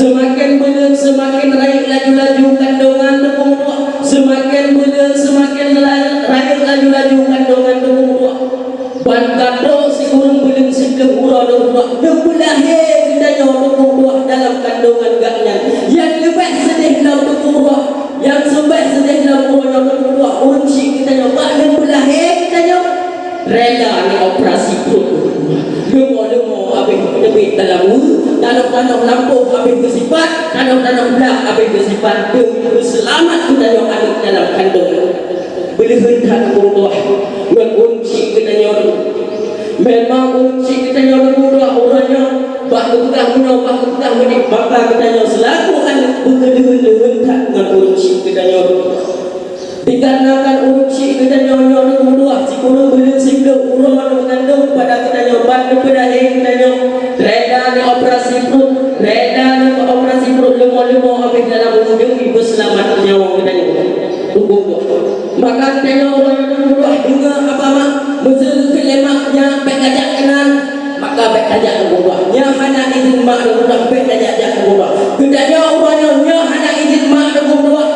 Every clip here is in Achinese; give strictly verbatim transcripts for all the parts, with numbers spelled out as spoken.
Seumaken buleuen seumaken rayeuk laju-laju kandongan teupeuduek. Seumaken buleuen seumaken rayeuk laju-laju kandongan teupeuduek. Ban ka trok sikureueng buleuen siplôh uroe teupeuduek, neupeulahé geutanyoe teupeuduek dalam kandongan gobnyan. Nyang leubeh seudeh lom teupeuduek, nyang leubeh seudeh lom uroe nyoe teupeuduek, ureueng syiek geutanyoe bak neupeulahé geutanyoe. Rela neuoperasi pruet. Leumo-leumo habéh teubiet dalam, tanoh-tanoh lampôh habéh geusipat, tanoh-tanoh blak habéh geusipat, demi peuseulamat geutanyoe aneuk dalam kandongan. Beuleuheun that teupeuduek ngon ureueng syiek geutanyoe. Memang ureueng syiek geutanyoe teupeuduek uroe nyoe, bah geupeugah meunoe, bah geupeugah meunan, maka geutanyoe seulaku aneuk beugeuleuheun-leuheun that ngon ureueng syiek geutanyoe. Dikarenakan ureueng syiek geutanyoe nyoe teupeuduek sikureueng buleuen siplôh uroe meugandong pada geutanyoe ban neupeulahé geutanyoe, rela neuoperasi pruet, rela neuoperasi pruet leumo-leumo habéh dalam ureueng demi peuseulamat nyawa geutanyoe. Huköm Tuhan. Maka geutanyoe uroe nyoe teupeuduek deungoe haba mak, meuseu geukheun lé mak nyan bék tajak keunan, maka bék tajak teupeuduek. Nyan hana idhin mak teupeuduek, bék tajak-jak teupeuduek. Geutanyoe uroe nyoe nyan hana idhin mak teupeuduek.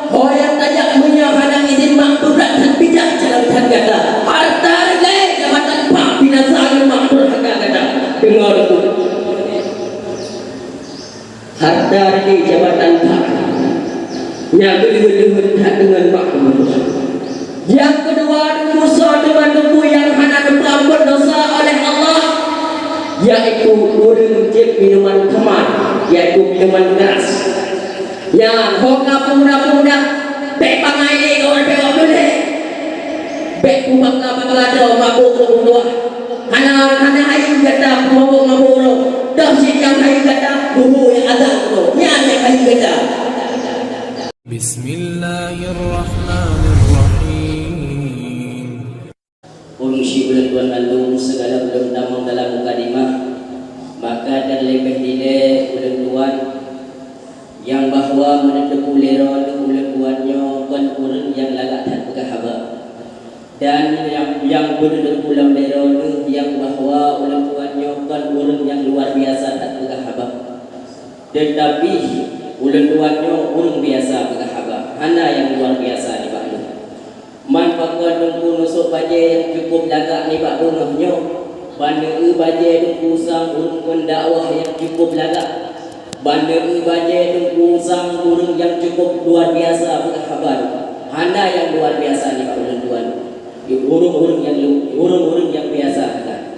Ho nyang tajak meunyoe hana idhin mak, beubrat that bijak jalan that gata. Hareuta reulée jabatan pah binasa ngon mak durhaka gata. Deungoe teungku. Hareuta reulée jabatan pah nyan geuleuheun-leuheun that deungon mak teupeuduek. Nyang keudua, teungku, soe teuma teungku nyang hana neupeuamphon desya oleh Allah, yaitu ureueng jieb minuman khamar, yaitu minuman keras. Nyan, ho ka peumuda-peumuda, bék bangai lé kawan bék wak meulhé. Bék peubangga-bangga droe mabök rôh dua. Hana, hana hayeu gata peumabök-mabök rôh. Toh cit nyang hayeu gata, buhu nyang azan rôh. Nyan nyang hayeu gata. Bismillahirrahmanirrahim. Ureueng syiek ulôn tuan mandum, sigohlom lôn tamong dalam mukadimah, maka teuleubeh dilée ulôn tuan nyang bahwa meuneuteupeu lé droeneuh ulôn tuan nyoe kon ureueng nyang lagak that peugah haba. Dan nyang, nyang beuneuteupeu lom lé droeneuh nyang bahwa ulôn tuan nyoe kon ureueng nyang luar biasa that peugah haba. Teutapi, ulôn tuan nyoe ureueng biasa peugah haba, hana nyang luar biasa nibak lôn. Man pakon teungku neusok bajée nyang cukup lagak nibak beungoh nyoe, ban neueu bajée teungku sang ureueng ngon dakwah nyang cukup lagak, ban neueu bajée teungku sang ureueng nyang cukup luar biasa peugah haba, hana nyang luar biasa nibak ulôn tuan. Ureueng-ureueng nyang lu-, ureueng-ureueng nyang biasa that.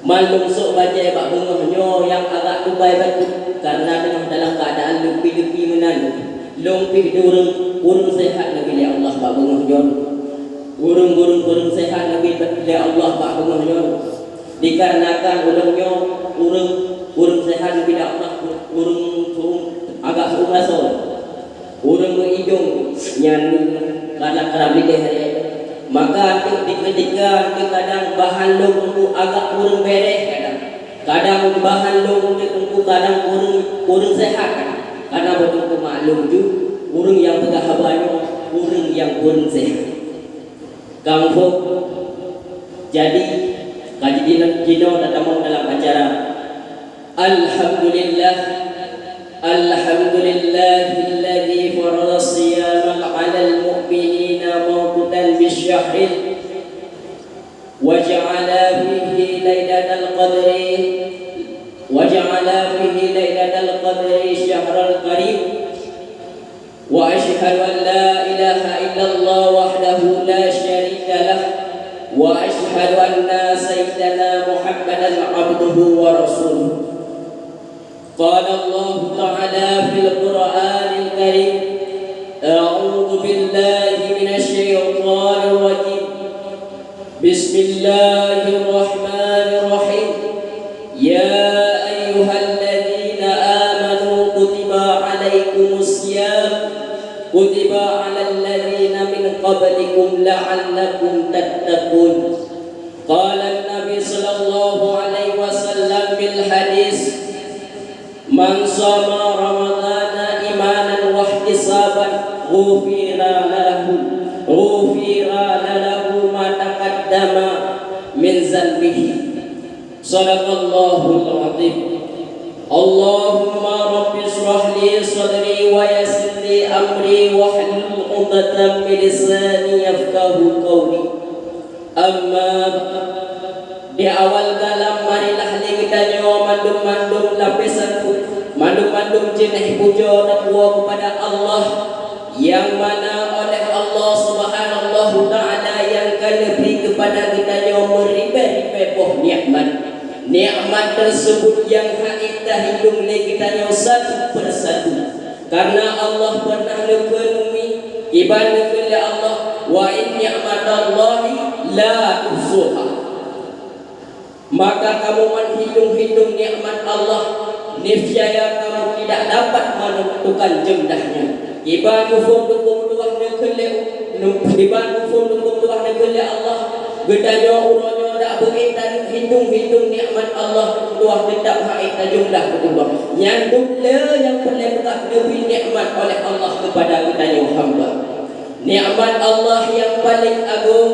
Man lôn sok bajée bak beungoh nyoe nyang agak tubai bacut, kareuna teungoh dalam keuadaan leupi-leupi meunan. Lôn pih di ureueng, ureueng seuhat neubi lé Allah bak beungoh nyoe. Ureueng-ureueng, ureueng seuhat neubi lé Allah bak beungoh nyoe. Dikarenakan ulôn nyoe ureueng, ureueng seuhat neubi lé Allah, ureueng, ureueng agak seuumu asoe. Ureueng meuidong nyan karab-karab lideh. Maka teuk dikeudika teuk kadang bahan lôn teungku agak ureueng bereh kadang. Kadang bahan lôn teuk teungku kadang ureueng, ureueng seuhat kadang. Karena beutôi teungku maklum ju, ureueng nyang peugah haba nyoe ureueng nyang ureueng seuhat. Ka muphom? Jadi, ka jinoe, jinoe tatamong dalam acara. Alhamdulillah. Alhamdulillahilladzi faradha shiyama 'alal mu'minina mauqutan bisyahrin. Wa ja'ala fihi lailatal qadri, wa ja'ala fihi lailatal qadri syahral karim. Wa asyhadu an la ilaha illallah wahdahu la syarika lah, wa asyhadu anna sayyidana Muhammadan abduhu wa rasuluh. Qala Allahu ta'ala fil Qur'anil Karim, a'udzu billahi minasy syaithanir rajim. Bismillahirrahmanirrahim. Ya ayyuhalladzina amanu kutiba alaikumus siyam kutiba alal ladzina min qablikum la'allakum tattaqun. Qala Nabi sallallahu alaihi wasallam fil hadis, man shoma Ramadhana imanan wahtisaban ghufira lahu, ghufira lahu ma taqaddama min zanbihi. Sadaqallahul azim. Allahumma rabbi Bismillahirrahmanirrahim. Amma ba'd. Di awal kalam, marilah lé geutanyoe mandum-mandum lapisan, mandum-mandum jeuneh pujoe tapuwoe keupada Allah, nyang mana oleh Allah Subhanahu wa Ta'ala nyang ka neubri keupada geutanyoe meuribèe-ribèe boh nikmat. Nikmat teuseubut nyang hana tahitong lé geutanyoe satu persatu. Karena Allah pernah neukheun umi, iban neukheun lé Allah, "Wa in ni'matallahi la tuhsuha." Maka kamoe meuhitong-hitong nikmat Allah, niscaya kamoe tidak dapat menentukan jumlahnya. Iban muphom dukung tuah neukheun lé, iban muphom dukung tuah neukheun lé Allah, geutanyoe uroe nyoe dak beu ék tanyoe hitong-hitong nikmat Allah, tuah teutab hana ék tajumlah keu Allah. Nyan dum le nyang peureulèe peugah neubri nikmat oleh Allah keupada geutanyoe hamba. Nikmat Allah nyang paleng agong,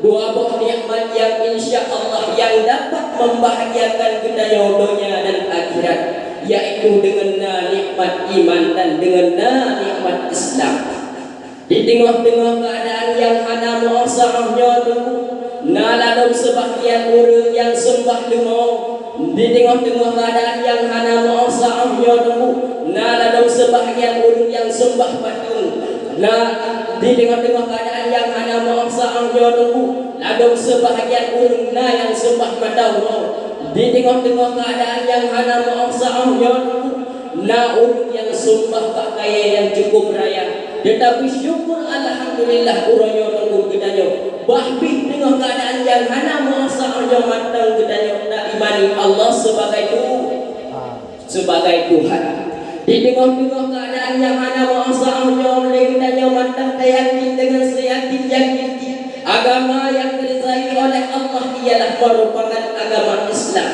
dua boh nikmat nyang insya Allah nyang dapat membahagiakan geutanyoe donya dan akhirat, yaitu deungon na nikmat iman dan deungon na nikmat Islam. Di teungoh-teungoh keuadaan nyang hana meuoh saôh nyoe teungku, na ladôm seubahgian ureuëng nyang seumbah leumo. Di teungoh-teungoh keuadaan nyang hana meuoh saôh nyoe teungku, na ladôm seubahgian ureuëng nyang seumbah patong. Na, di teungoh-teungoh keuadaan nyang hana meuoh saôh nyoe teungku, ladôm seubahgian ureuëng na nyang seumbah mata uroe. Di teungoh-teungoh keuadaan nyang hana meuoh saôh nyoe teungku, na ureuëng nyang seumbah bak kayée nyang cukup raya, teutapi syukur alhamdulillah uroe nyoe teungku geutanyoe bah pih teungoh keuadaan nyang hana meuoh saôh nyoe mantong geutanyoe taimani Allah sibagai Tu-, sibagai Tuhan. Di teungoh-teungoh keuadaan nyang hana meuoh saôh nyoe lé geutanyoe mantong tayakin deungon seuyakin-yakin jih, agama nyang geuridai oleh Allah ialah meurupakan agama Islam.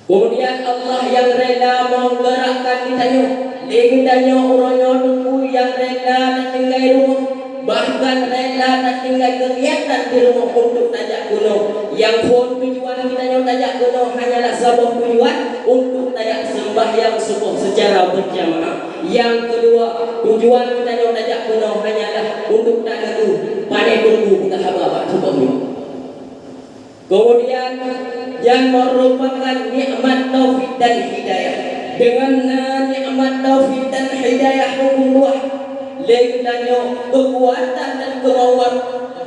Keumudian Allah nyang rela menggerakkan geutanyoe, lé geutanyoe uroe nyoe teungku nyang rela tatinggai rumoh, bahkan rela tatinggai keugiatan di rumoh untuk tajak keunoe. Nyang phôn tujuan geutanyoe tajak keunoe hanyalah saboh tujuan, untuk tajak seumbahyang suboh seucara beujamaah. Nyang keudua, tujuan geutanyoe tajak keunoe hanyalah untuk taneuk pane teungku peugah haba bak tuboh nyoe. Keumudian, nyan meurupakan nikmat taufik dan hidayah. Deungon na nikmat taufik dan hidayah meukeumeuah lé geutanyoe keukuatan dan keumauan,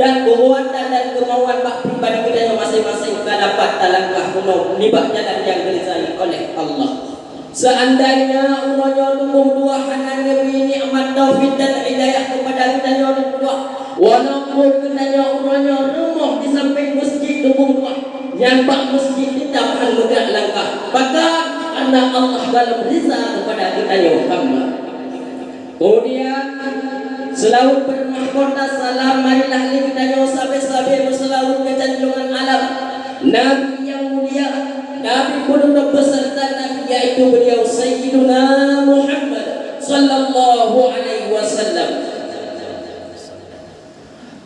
dan keukuatan dan keumauan bak pribadi geutanyoe maséng-maséng ka dapat talangkah keunoe nibak jalan nyang geuridai oleh Allah. Seandainya uroe nyoe teungku dua hana neubri nikmat taufik dan hidayah keupada geutanyoe teungku dua, walaupun geutanyoe uroe nyoe rumoh di sampéng meuseujid teungku dua, nyan bak meuseujid teutab han meugrak langkah. Pakon? Karena Allah galom riza keupada geutanyoe hamba. Keumudian, seulaweuet beurahmat serta salam marilah lé geutanyoe sabe-sabe meuseulaweuet keu junjungan alam, Nabi nyang mulia, Nabi peunutôp beuseureuta Nabi, yaitu beuliau Sayyiduna Muhammad sallallahu alaihi wasallam.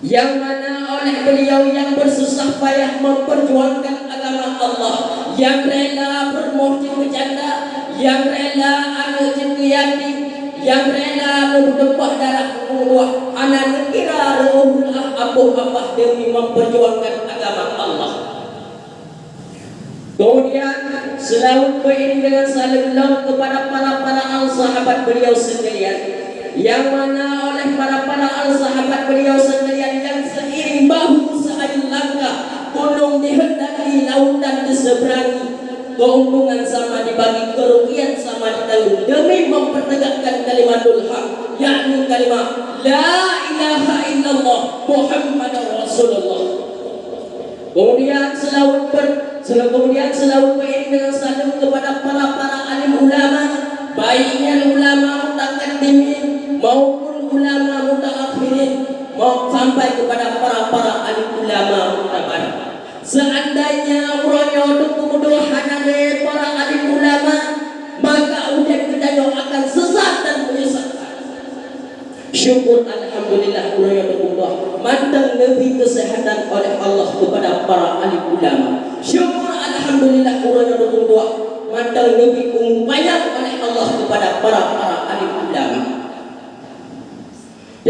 Nyang mana oleh beuliau nyang beususah payah memperjuangkan agama Allah, nyang rela peurumoh jeuet keu janda, nyang rela aneuëk jeuet keu yatim, nyang rela meutumpah darah meutuah, hana neukira reuôh reuah apoh apah demi memperjuangkan agama Allah. Keumudian, seulaweuet beuiring deungon saleuem lom keupada para-para sahabat beuliau seukalian, nyang mana oleh para-para sahabat beuliau seukalian nyang seiring bahu seuayun langkah, gunong diheundaki, lautan diseuberangi, keuntungan sama dibagi, keurugian sama ditanggung demi mempertegakkan kalimatul haq, yakni kalimah la ilaha illallah Muhammadar Rasulullah. Keumudian seulaweuet ber-, seula-, keumudian seulaweuet beuiring deungon saleuem keupada para-para alim ulama, baik nyan ulama mutakaddimin maupun ulama mutaakhirin, mau sampai keupada para-para alim ulama mutabar. Seandainya uroe nyoe teungku dua hana lé para alim ulama, maka udeb geutanyoe akan sesat dan menyesatkan. Syukur alhamdulillah uroe nyoe teungku dua mantong neubri keuseuhatan oleh Allah keupada para alim ulama. Syukur alhamdulillah uroe nyoe teungku dua mantong neubri umu panyang oleh Allah keupada para-para alim ulama.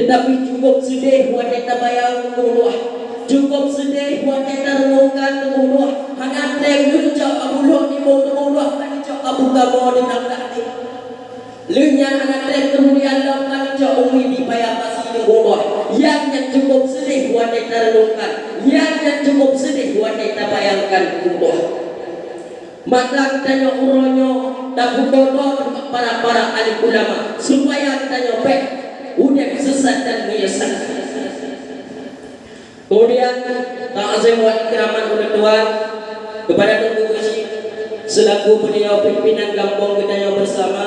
Teutapi cukôp seudeh watée tabayang, teungku meutuah. Cukôp seudeh watée tareunungkan, teungku meutuah. Hana treb lheueh jak Abu Lhok Limong, teungku meutuah, ka neujak Abu Kamoe di Tangkah Deh. Lheueh nyan hana treb keumudian lom ka neujak Umi di Paya Pasi, teungku meutuah. Nyan nyang cukôp seudeh watée tareunungkan. Nyan nyang cukôp seudeh watée tabayangkan, teungku meutuah. Maka geutanyoe uroe nyoe tapeutoe-toe para-para alim ulama, supaya geutanyoe bék udeb sesat dan menyesatkan. Kemudian, ta'zim wal ikraman ulôn tuan kepada Teungku Geuchik selaku beliau pimpinan gampông geutanyoe bersama.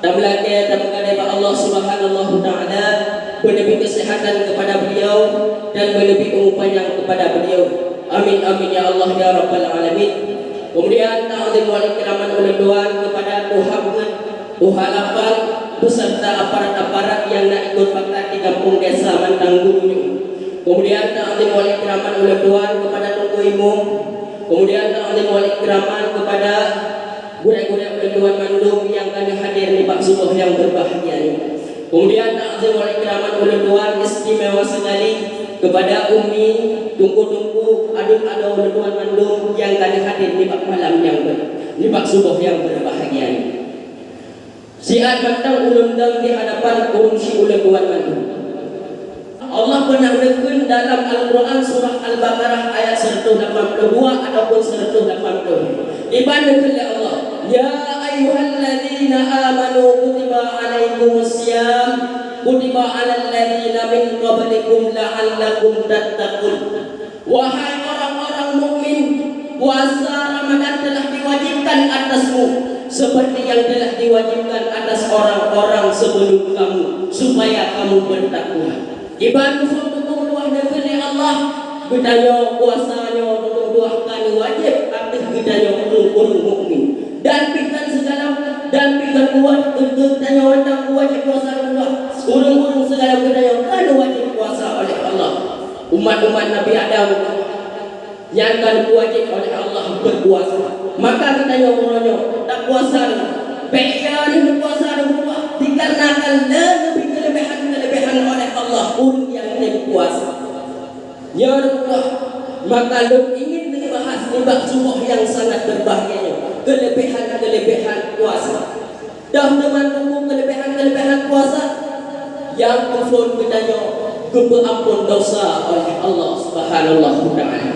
Tameulakée, tameulakée bak Allah Subhanahu wa Ta'ala, beuneubri keuseuhatan kepada beliau dan beuneubri umu panyang kepada beliau. Amin, amin, ya Allah, ya Rabbal Alamin. Kemudian, ta'zim wal ikraman ulôn tuan kepada tuha peuet, tuha lapan, beserta aparat-aparat nyang na ikot pakat di gampông desa Mantang Gulu nyoe. Kemudian, ta'zim wal ikraman ulôn tuan kepada Teungku Imum. Kemudian, ta'zim wal ikraman kepada gurée-gurée ulôn tuan mandum nyang ka hadir nibak suboh nyang berbahagia nyoe. Kemudian, ta'zim wal ikraman ulôn tuan istimewa sekali kepada umi, teungku-teungku, aduen-aduen ulôn tuan mandum nyang ka hadir nibak malam nyang ber-, nibak suboh nyang berbahagia nyoe. Siat mantong ulôn dong di hadapan ureuëng syiek ulôn tuan mandum. Allah pernah neukheun dalam Al-Quran surah Al-Baqarah ayat seratus lapan puluh dua ataupun seratus lapan puluh. Iban neukheun lé Allah, "Ya ayyuhalladzina amanu kutiba alaikumus siyam, kutiba alal ladzina min qablikum la'allakum tattaqun." Wahai orang-orang mukmin, puasa Ramadan telah diwajibkan atasmu, seperti yang telah diwajibkan atas orang-orang sebelum kamu, supaya kamu bertakwa. Iban muphom teungku meutuah neukheun lé Allah, geutanyoe puasa nyoe teungku meutuah ka neuwajéb ateueh geutanyoe ureuëng-ureuëng mukmin. Dan pih kon sigohlom, dan pih kon buet geutanyoe mantong wajéb puasa teungku meutuah. Ureuëng-ureuëng sigohlom geutanyoe ka neuwajéb puasa oleh Allah. Umat-umat Nabi Adam nyang ka neuwajéb oleh Allah berpuasa. Maka geutanyoe uroe nyoe tapuasa deungon, bék ya neupuasa deungon, dikarenakan le neubi keuleubéhan-keuleubéhan oleh Allah ureuëng nyang tem puasa. Ya Allah, maka lôn ingin neubahas nibak suboh nyang sangat berbahagia nyoe, keuleubéhan-keuleubéhan puasa. Dong teuma teungku keuleubéhan-keuleubéhan puasa nyang keuphon geutanyoe geupeuamphon desya oleh Allah Subhanahu wa Ta'ala.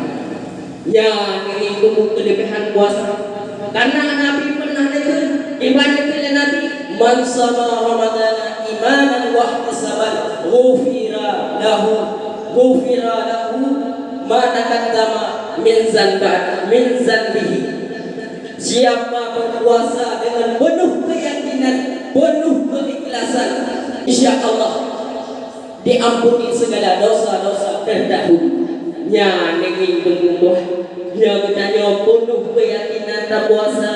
Nyan teungku keuleubéhan puasa. Karena Nabi pernah neukheun, iban neukheun lé Nabi, "Man shama Ramadana imanan wa ihtisaban, ghufira lahu, ghufira lahu ma taqaddama min zanba-, min zanbihi." Siapa berpuasa dengan penuh keyakinan, penuh keikhlasan, insya Allah diampuni segala dosa-dosa terdahulu. Nyan ngieng teungku meutuah, nyoe geutanyoe penuh keyakinan tapuasa,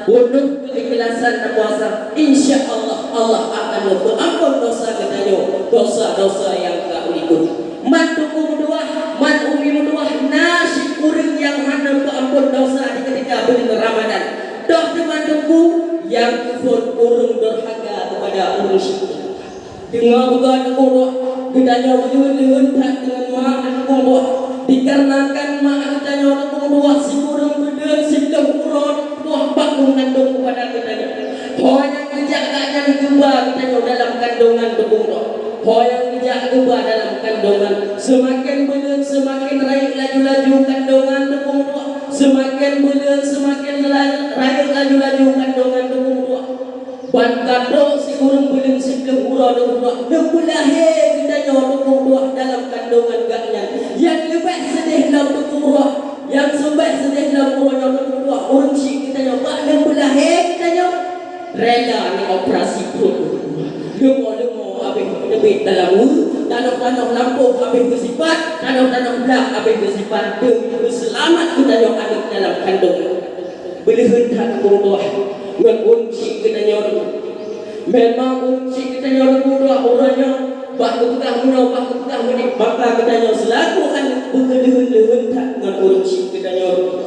penuh keikhlasan tapuasa, insya Allah, Allah akan neupeuamphon dosa geutanyoe, dosa-dosa nyang ka ulikot. Man teungku meutuah, man umi meutuah, na cit ureuëng nyang hana peuamphon dosa di keutika buleuen Ramadan. Toh teuma teungku nyang keuphon ureuëng durhaka keupada ureuëng syiek. Deungoe beugöt teungku meutuah, geutanyoe leuheun-leuheun that deungon mak teungku meutuah. Dikarenakan mak geutanyoe teungku meutuah sikureueng buleuen siplôh uroe teungku meutuah bak mengandung keupada geutanyoe. Ho nyang geujak gobnyan geuba geutanyoe dalam kandongan teungku meutuah. Ho nyang geujak geuba dalam kandongan, seumaken buleuen seumaken rayeuk laju-laju kandongan teungku meutuah. Seumaken buleuen seumaken la-, rayeuk laju-laju kandongan teungku meutuah. Ban ka trok sikureueng buleuen siplôh uroe teungku meutuah, neupeulahé geutanyoe teungku meutuah dalam kandongan gobnyan. Nyang leubeh seudeh lom teungku meutuah, nyang leubeh seudeh lom uroe nyoe teungku meutuah, ureuëng syiek geutanyoe bak neupeulahé geutanyoe rela neuoperasi pruet. Leumo-leumo habéh neubit dalam ueh, tanoh-tanoh lampôh habéh geusipat, tanoh-tanoh blah habéh geusipat, demi beuseulamat geutanyoe aneuk dalam kandongan. Beuleuheun that teungku meutuah ngon ureuëng syiek geutanyoe. Memang ureuëng syiek geutanyoe teungku meutuah uroe nyoe bah geupeugah meunoe, bah geupeugah meunan, maka geutanyoe seulaku aneuk beugeuleuheun-leuheun that ngon ureuëng syiek geutanyoe.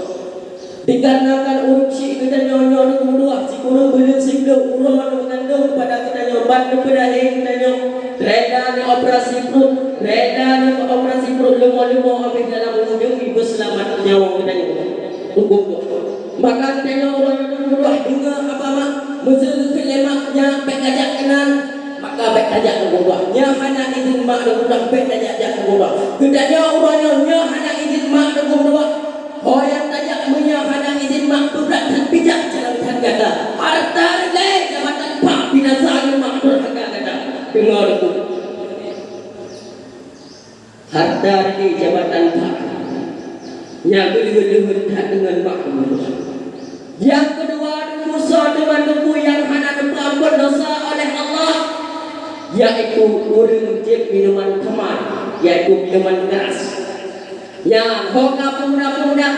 Dikarenakan ureuëng syiek geutanyoe nyoe teungku meutuah sikureueng buleuen siplôh uroe neumeugantung keupada geutanyoe ban neupeulahé geutanyoe. Reda neuoperasi pruet, reda neuoperasi pruet leumo-leumo, habéh dalam ujong jih beuseulamat nyawöng geutanyoe. Huköm Tuhan. Maka geutanyoe uroe nyoe teungoh deungoe haba mak, meuseu geukheun lé mak nyak bèk tajak keunan, maka bèk tajak teungoh. Nyak hana idhin mak teungoh, bèk tajak-jak teungoh. Geutanyoe uroe nyoe nyak hana idhin mak teungoh. Ho nyang tajak meunyoe hana idhin mak, beubrat that bijak jalan that gata. Hareuta reulée jabatan pah, binasa lé mak durhaka gata. Deungoe teungku. Hareuta reulée jabatan pah, nyan beuleuheun-leuheun that deungon mak. Nyang keudua, teungku, soe teuma teungku nyang hana neupeuamphon desya oleh Allah, yaitu ureuëng jieb minuman khamar, yaitu minuman keras. Nyan, ho ka peumuda-peumuda,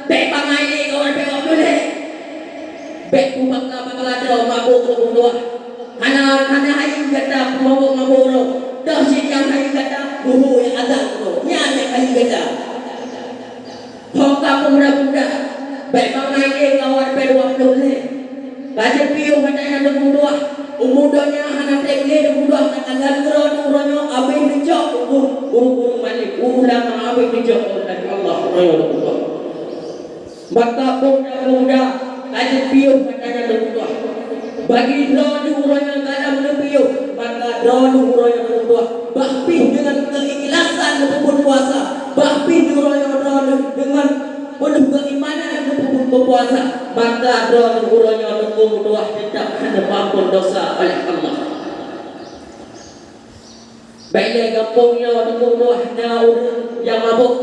bèk bangai lé kawan, bèk wak peureulèe. Bèk peubangga-bangga droe mabök teungku. Hana, hana hayeu gata peumabök-mabök droe. Toh cit nyang hayeu gata, buhu nyang azan droe. Nyan nyang hayeu gata. Ho ka peumuda-peumuda, bèk bangai lé kawan, bèk dua ploh lé. Ka jeuet piôh gata nyan teungku. Umu donya hana trép lé teungku, na kalon keudroe uroe nyoe habéh neucok ureuëng, ureuëng-ureuëng malém, ulama habéh neucok oleh Allah uroe nyoe teungku. Maka peumuda-peumuda, ka jeuet piôh gata nyan teungku. Bagi droeneuh uroe nyoe ka lheueh neupiôh, maka droeneuh uroe nyoe teungku bah pih deungon keuikhlasan neupeubuet puasa, bah pih uroe nyoe droeneuh deungon penuh keimanan neupeubuet puasa, maka droeneuh uroe nyoe teungku meutuah teutap hana peuamphon desya oleh Allah. Bak ilée gampông nyoe teungku meutuah na ureuëng nyang mabök.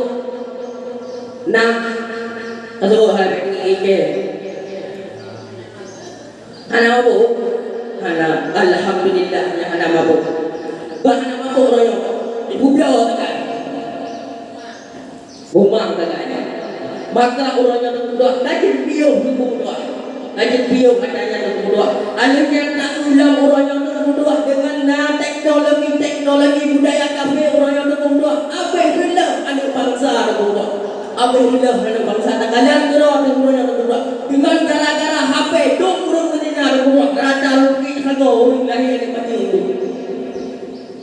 Na, ka seuôt hai bak ingke. Hana mabök? Hana. Alhamdulillah, nyang hana mabök. Bah hana mabök uroe nyoe. Ibu bloe sagai. Bumang sagai. Maka uroe nyoe teungku meutuah, ka jeuet piôh teungku meutuah. Ka jeuet piôh gata nyan teungku meutuah. Aleuh nyan na ulôn uroe nyoe teungku meutuah deungon na teknologi-teknologi budaya kafé uroe nyoe teungku meutuah. Habéh reulôh aneuk bansa teungku meutuah. Habéh reulôh aneuk bansa takalon keudroe teungku meutuah. Deungon gara-gara H P, dum ureuëng meuzina teungku meutuah. Rata rugi sagoe ureuëng lahé aneuk patung.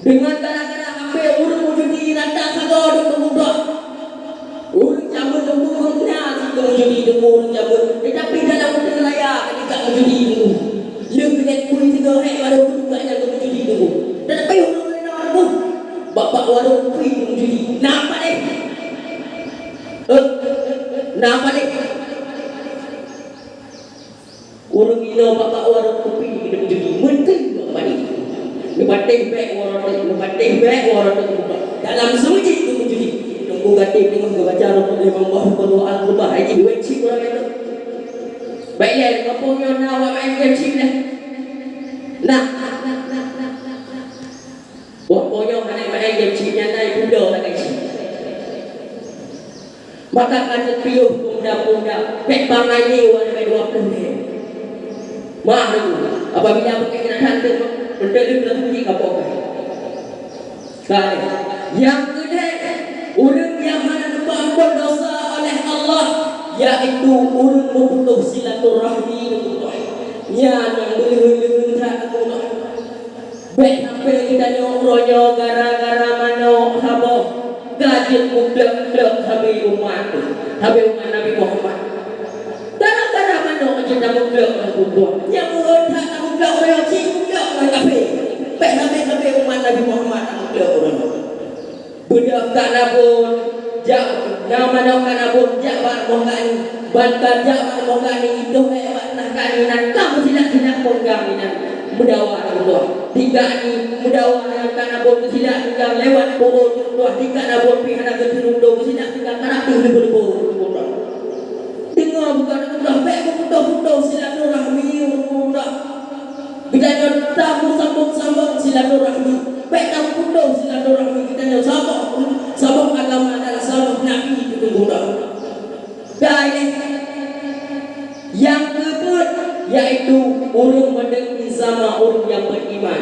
Deungon gara-gara H P ureuëng meujudi rata sagoe teungku meutuah. Ureuëng cabeuet teungku, ureuëng na cit ureuëng meujudi teungku, ureuëng cabeuet. Teutapi dalam uteuen raya ka jijak meujudi teungku. Lheueh geulet kui sigoe hék baroe geuduek nyan keu meujudi teungku. Teutapi ureuëng meunyoe teungku, bak-bak warông kui meujudi. Na padeh? Eh, na padeh? Ureuëng inoe bak-bak warông kupi keuneuk meujudi, meuntri bak bani. Neupatéh bék warông teuh, neupatéh bék warông teuh. Dalam seumeujid keuneuk meujudi. Teungku Gaté teungoh geubaca rukun limong boh rukun Al-Qurban, hai jih wét cit ureuëng nyan. Bék lé, gampông nyoe na awak maén game cit lé. Nah. Buet po nyoe hana maén game cit nyan na ibloe sagai cit. Maka ka jeuet piôh peumuda-peumuda, bék bangai lé wan leubeh dua ploh lé. Meu'ah teungku, apabila bukét geunakan teuk, eunteuk lheueh teungoh jih ka poh. Ka lheueh. Nyang keulhèe, ureuëng nyang hana neupeuamphon desya oleh Allah, yaitu ureuëng meuputôh silaturahmi teungku. Nyan nyang beuleuheun-leuheun that teungku. Bék sampai geutanyoe uroe nyoe gara-gara manok saboh ka jeuet muklok-klok sabe umat, sabe umat Nabi Muhammad. Gara-gara manok jeuet tamuklok ngon bumbong. Nyang meuheuet that tamuklok uroe nyoe cit muklok ngon kafé. Bék sampai-sampai umat Nabi Muhammad tamuklok uroe nyoe. Beudôh ka nabôn, jak na manok ka nabôn, jak bak rumoh kak nyan. Ban ka jak bak rumoh kak nyan, itôh ék bak teulah kak nyan, ka meusilak-silak peunggang nyan. Meudawa teungku. Di kak nyan meudawa nyan ka nabôn meusilak peunggang lewat po-o teungku. Di kak nabôn pih hana geuteurundong meusilak peunggang, karab pih leubeh-leubeh teungku. Deungoe buka teungku, bék meuputôh-putôh silaturahmi teungku. Geutanyoe tamu sambông-sambông silaturahmi. Bék tamu putôh silaturahmi geutanyoe saboh, saboh agama dan saboh nabi teungku. Ka ilée nyang keupeuet, yaitu ureuëng meudengki sama ureuëng nyang beriman.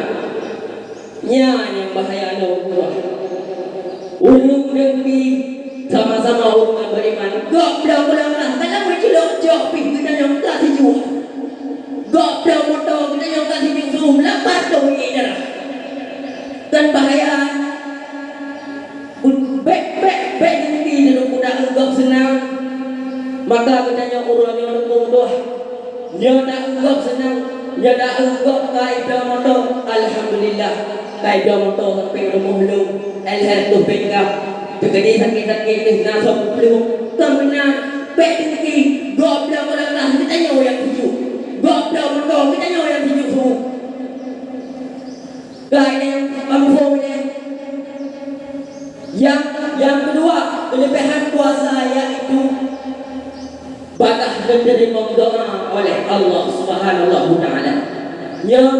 Nyan nyang bahaya nyoe buah. Ureuëng dengki sama-sama ureuëng nyang beriman. Gob bloe pulang lah, dalam meuculok jok pih geutanyoe ka sijuek. Gob bloe moto geutanyoe ka sijuek, suh lapar toh ie darah. Kan bahaya. Bék, bék, bék deungoe di lôn muda gob seunang. Maka geutanyoe uroe nyoe Teungku meutuah. Nyoe ta gob seunang, nyoe ta gob ka ibloe moto. Alhamdulillah, ka ibloe moto sampoe rumoh lôn. Alhamdulillah, teukeudi sakét-sakét deuh na soe peuplueng. Ka meunan, bék deungoe, gob bloe moto geutanyoe nyang tuju. Gob bloe moto geutanyoe nyang tuju. Ka nyang keumuphom ilée. Nyang, nyang keudua, keuleubehan puasa yaitu bagaih geuteurimong doa oleh Allah Subhanahu wa Taala. Nyoe,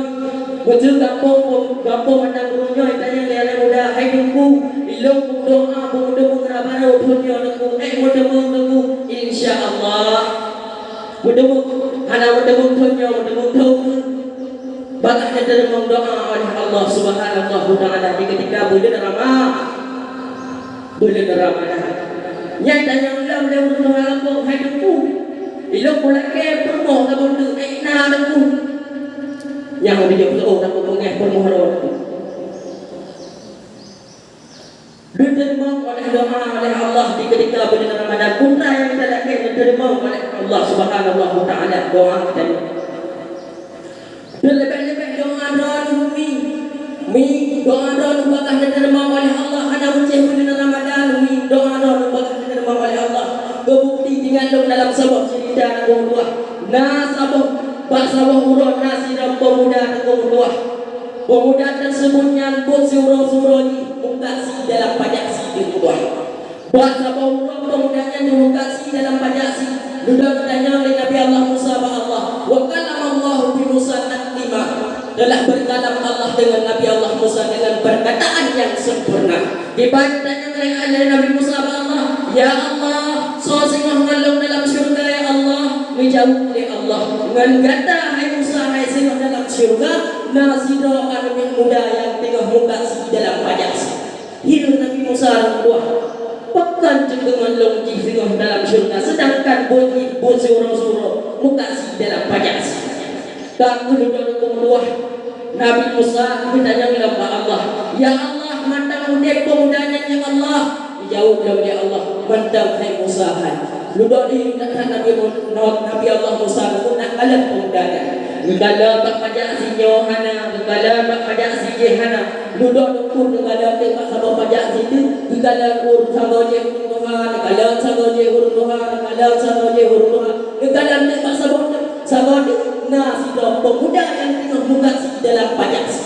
meuseu gampông, gampông mantong geurunyoi tanyong lé aneuk muda, "Hai Teungku, ilôn meudoa, meudoa meungeura barô thon nyoe Teungku, eh, meuteumong Teungku." Insya Allah. Meuteumong, hana meuteumong thon nyoe, meuteumong thon. Bagaih geuteurimong doa oleh Allah Subhanahu wa Taala di keutika buleuen Rama-, buleuen Ramadan. Nyan tanyong lom lé ureueng tuha gampông, "Hai Teungku, ilôn kulakée peurumoh saboh teuk, eh, na Teungku?" Nyang geujaweueb, "Oh, takot beungéh peurumoh droe." Geuteurimong oleh doa oleh Allah di keutika buleuen Ramadan. Peue nyang talakée geuteurimong oleh Allah Subhanahu wa Taala doa geutanyoe. Dan leubeh-leubeh doa droeneuh mi. Mi, doa droeneuh bagaih geuteurimong oleh Allah, hana meucéh buleuen Ramadan, mi, doa droeneuh bagaih geuteurimong oleh Allah. Keubukti, ingat lôn dalam saboh ceurita Teungku meutuah. Na saboh, bak saboh uroe na sidroe peumuda Teungku meutuah. Peumuda teuseubut nyan buet siuroe-siuroe jih mukat sie dalam pajak sie Teungku meutuah. Bak saboh uroe peumuda nyan jimukat sie dalam pajak sie. Dudoe geutanyong lé Nabi Allah Musa bak Allah, "Wa kallamallahu bi Musa taklima." Telah berkalam Allah dengan Nabi Allah Musa dengan perkataan yang sempurna. Kiban geutanyong lé, lé Nabi Musa bak Allah, "Ya Allah, soe singoh ngon lôn dalam syeuruga, ya Allah?" Geujaweueb lé Allah, "Ngon gata, hai Musa, hai singoh dalam syeuruga, na sidroe aneuk muda nyang teungoh mukat sie dalam pajak sie." Hireuen Nabi Musa Teungku meutuah, "Pakon jeuet lôn jih singoh dalam syeuruga, seudangkan buet jih buet siuroe-siuroe mukat sie dalam pajak sie?" Ka kheueh dudoe Teungku meutuah, Nabi Musa geutanyong lom bak Allah, "Ya Allah, mantong udeb peumuda nyan, ya Allah?" Geujaweueb lom lé Allah, "Mantong, hai Musa, hai." Dudoe di that-that Nabi Mu-, Nabi Allah Musa geupeunak kalon peumuda nyan. Geukalon bak pajak sie nyoe hana, geukalon bak pajak sie jéh hana. Dudoe Teungku geukalon teuk bak saboh pajak sie teuk, geukalon ureueng sagoe jéh ureueng tuha, geukalon sagoe jéh ureueng tuha, geukalon sagoe jéh ureueng tuha. Geukalon teuk bak saboh teuk, sagoe teuk na sidroe peumuda nyang teungoh mukat sie dalam pajak sie.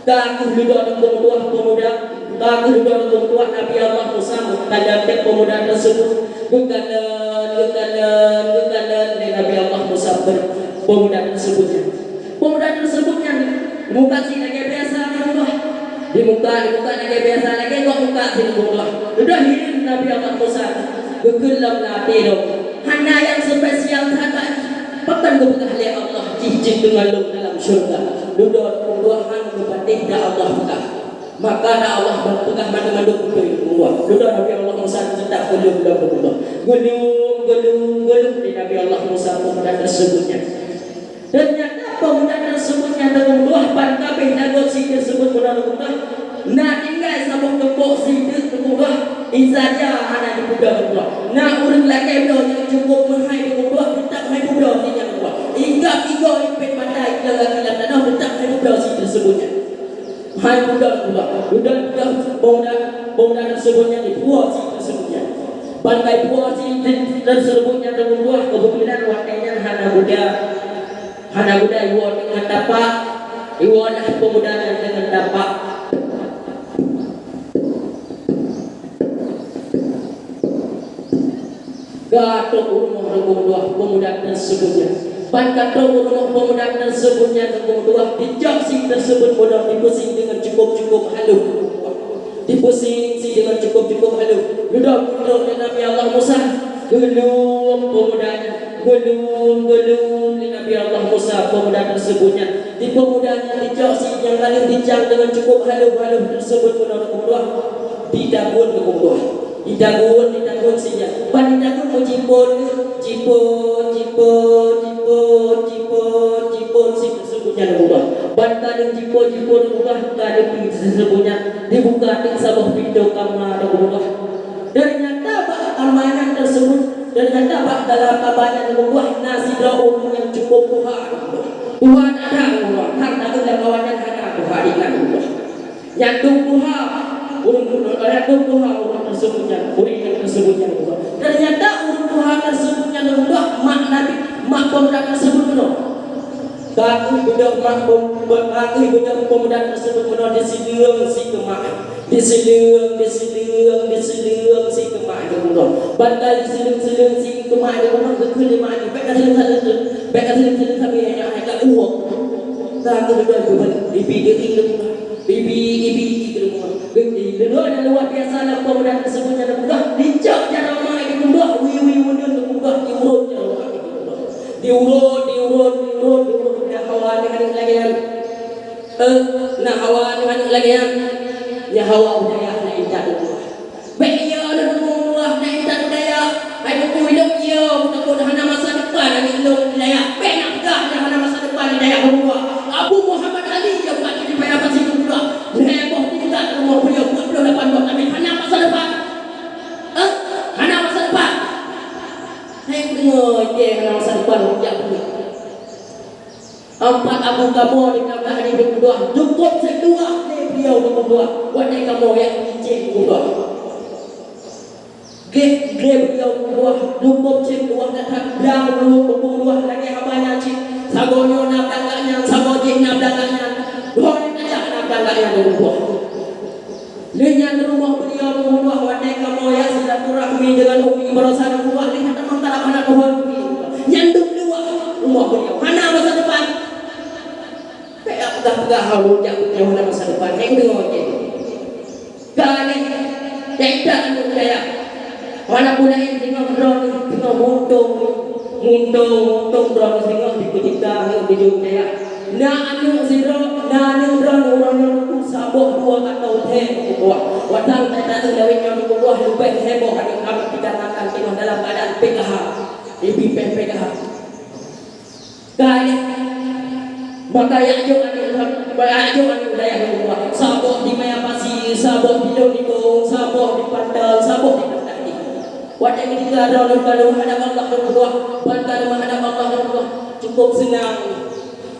Ka kheueh dudoe Teungku meutuah peumuda, ka kheueh dudoe Teungku meutuah Nabi Allah Musa geukalon teuk peumuda teuseubut. Geukalon, geukalon, geukalon lé Nabi Allah Musa pe-, peumuda teuseubut nyan. Peumuda teuseubut nyan mukat sie lagée biasa Teungku meutuah. Dimukat, dimukat lagée biasa, lagée gob mukat sie Teungku meutuah. Dudoe hireuen Nabi Allah Musa geukheun lom lam até lom. Hana nyang spesial that bak jih. Pakon geupeugah lé Allah jih jeuet deungon lôn dalam syeuruga. Dudoe Teungku meutuah han geupatéh dak Allah peugah. Maka na Allah ban peugah mandum-mandum beutôi Teungku meutuah. Dudoe Nabi Allah Musa teutap geuleuem lom Teungku meutuah. Geuleuem, geuleuem, geuleuem lé Nabi Allah Musa peumuda teuseubut nyan. Teunyata peumuda teuseubut nyan Teungku meutuah ban kabeh lagot sie teuseubut bunoe Teungku meutuah. Na tinggai saboh tumpok sie teuk Teungku meutuah, isa ja hana jipeubloe Teungku meutuah. Na ureueng lagée bloe nyang cukôp meuhai Teungku meutuah, teutap han jipeubloe sie nyan Teungku meutuah. Inggab igoe ipét mata ilang gaki lam tanoh, teutap han jipeubloe sie teuseubut nyan. Han jipeubloe Teungku meutuah. Dudoe, dudoe peumuda, peumuda teuseubut nyan jipuwoe sie teuseubut nyan. Ban ka jipuwoe sie teuseubut nyan Teungku meutuah, keubeutulan watée nyan hana guda. Hana guda iwoe deungon tapak, iwoe lah peumuda nyan deungon tapak. Ka trok u rumoh Teungku meutuah peumuda teuseubut nyan. Ban ka trok u rumoh peumuda teuseubut nyan Teungku meutuah, dicok sie teuseubut bunoe dipeusieng deungon cukôp-cukôp halôh. Dipeusieng sie deungon cukôp-cukôp halôh. Dudoe geuleuem lé Nabi Allah Musa. Geuleuem peumuda nyan. Geuleuem, geuleuem lé Nabi Allah Musa peumuda teuseubut nyan. Di peumuda nyan dicok sie nyang ka lheueh dicang deungon cukôp halôh-halôh teuseubut bunoe Teungku meutuah. Ditagun Teungku meutuah. Ditagun, ditagun sie nyan. Ban ditagun meujiphon, jiphon, jiphon, jiphon, jiphon sie teuseubut nyan Teungku meutuah. Mata nyang jipo-jipo Rasulullah ka neupi seuseubut nyan, dibuka teuk saboh pintoe kama Rasulullah. Ternyata bak kama nyan teuseubut, ternyata bak dalam kama nyan Rasulullah na sidroe ureueng nyang cukup tuha Rasulullah. Tuha that Rasulullah, that takheun lam awak nyan hana tuha ingat Rasulullah. Nyan dum tuha, ureueng, nyan dum tuha ureueng teuseubut nyan, ureueng nyang teuseubut nyan Rasulullah. Ternyata ureueng tuha teuseubut nyan Rasulullah, mak Nabi, mak pemuda teuseubut nyoe. Ka kheueh beudôh mak pem-, be-, ka kheueh beudôh pemuda teuseubut meunoe disileueng sikeumak. Disileueng, disileueng, disileueng sikeumak di meunoe. Ban ka disileueng-sileueng sikeumak di meunoe, geukheun lé mak nyan, "Bèk kasileueng-sileueng, bèk kasileueng-sileueng sabe nyan, hai ka uwok." Ka kheueh beudôh beubeuleuh, ibi deuh ié di meunoe. Ibi, ibi, ibi di meunoe. Geukheun lé nyan luwa biasa lam pemuda teuseubut nyan, di meunoe, dicok jaroe mak di meunoe, wi, wi, wi, di meunoe, diurot jaroe mak di meunoe. Diurot, diurot, diurot, diurot, nyan hawa aneuk-aneuk lagèe nyan. Eh, nyan hawa aneuk-aneuk lagèe nyan. Nyan hawa budaya na intat Rasulullah. Bèk iya lôn deungoe Rasulullah na intat budaya. Hai Teungku, ilôn iya, takot hana masa depan aneuk lôn di dayah. Bèk na peugah nyan hana masa depan di dayah Rasulullah. Abu Muhammad Ali nyang pat di dayah Mesir Rasulullah. Lhèe boh tingkat rumoh beliau, dua puluh lapan boh tabèe, hana masa depan. Eh, hana masa depan. Hai deungoe, hana masa depan, jak peugah. Empat abu kamoe di Kambah Ani Teungku Dua, cukôp cit luwah lé beliau Teungku Dua, watèe kamoe jak meucéh Teungku Dua. Glé, glé beliau Teungku Dua, cukôp cit luwah that, blang Teungku Dua lagèe haba nyan cit. Sagoe nyoe na blang gak nyan, sagoe jih na blang gak nyan. Dua nyan tajak na blang gak nyan Teungku Dua. Lheueh nyan rumoh beliau Teungku Dua, watèe kamoe jak silaturahmi deungon umi baroesa Teungku Dua, lheueh nyan tamong tarap aneuk tuha umi. Nyan dum luwah rumoh beliau. Hana masa depan. Bèk peugah-peugah hana jak beliau hana masa depan. Hai deungoe jih. Ka lheueh, jak intat aneuk dayah. Hana peue laén, singoh droeneuh, singoh muntông, muntông, muntông droeneuh singoh di keutika aneuk di Jok Jaya. Na aneuk sidroe, na aneuk droeneuh ureueng nyoe saboh dua atau lhèe Teungku Dua. Watèe that-that lawét nyoe Teungku Dua leubeh heboh aneuk kami dikarenakan singoh dalam keuadaan P K H. Ibi péng P K H. Ka lheueh, maka jak jok aneuk, jak jok aneuk dayah Teungku Dua. Saboh di Maya Pasi, saboh di Lhoksukon, saboh di Panton, saboh di Pantah. Watèe keutika droeneuh ka lheueh meuhadap Allah Teungku Dua, ban ka lheueh meuhadap Allah Teungku Dua, cukôp seunang.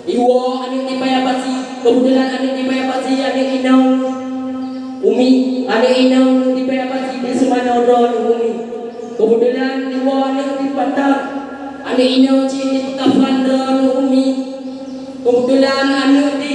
Iwoe aneuk di Maya Pasi, keubeutulan aneuk di Maya Pasi aneuk inong Umi, aneuk inong di Maya Pasi di seumanoe droeneuh Umi. Keubeutulan iwoe aneuk di Panton, aneuk inong cit di Peukafan droeneuh Umi. Keubeutulan aneuk di